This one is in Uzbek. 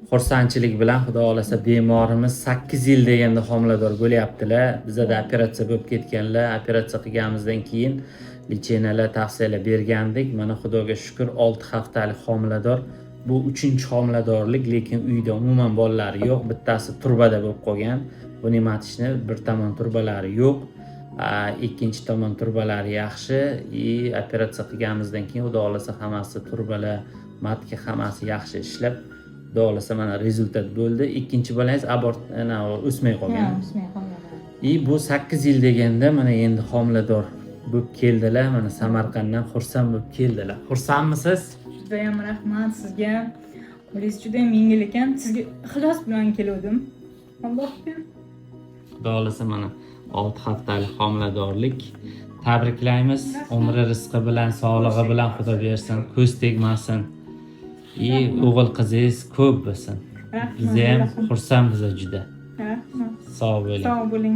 Xursandchilik bilan, xudo xohlasa, bemorimiz 8 yil deganda homilador bo'lyaptilar. Bizada operatsiya bo'lib ketganlar. Operatsiya qilganimizdan keyin лечения lar, tavsiyalar bergandik. Mana, xudoga shukur, 6 haftalik homilador. Bu uchinchi homiladorlik, lekin uyda umuman bolalari yo'q. Bittasi trubada bo'lib qolgan, внематочный, bir tomon trubalari yo'q, ikkinchi tomon trubalari yaxshi. И operatsiya qilganimizdan keyin, xudo xohlasa, hammasi, trubalar, матка, hammasi yaxshi ishlab, xudo xohlasa, mana, результат bo'ldi. Ikkinchi bolangiz abort, anavi, o'smay qolgan. Ha, o'smay qolgan. И bu 8 yil deganda mana endi homilador bo'lib keldilar. Mana, Samarqanddan xursand bo'lib keldilar. Xursandmisiz? Judayam rahmat sizga. Qo'lingiz judayam yengil ekan. Sizga ixlos bilan keluvdim. Allohga. Xudo xohlasa, mana, 6 haftalik homiladorlik, tabriklaymiz. Umri, rizqi bilan, sog'lig'i bilan xudo bersin, ko'z tegmasin и o'g'il qizingiz ko'p bo'lsin. Rahmat. Biza ham Rahmat. xursandmiz juda. Rahmat. Sog' bo'ling. Sog' bo'ling.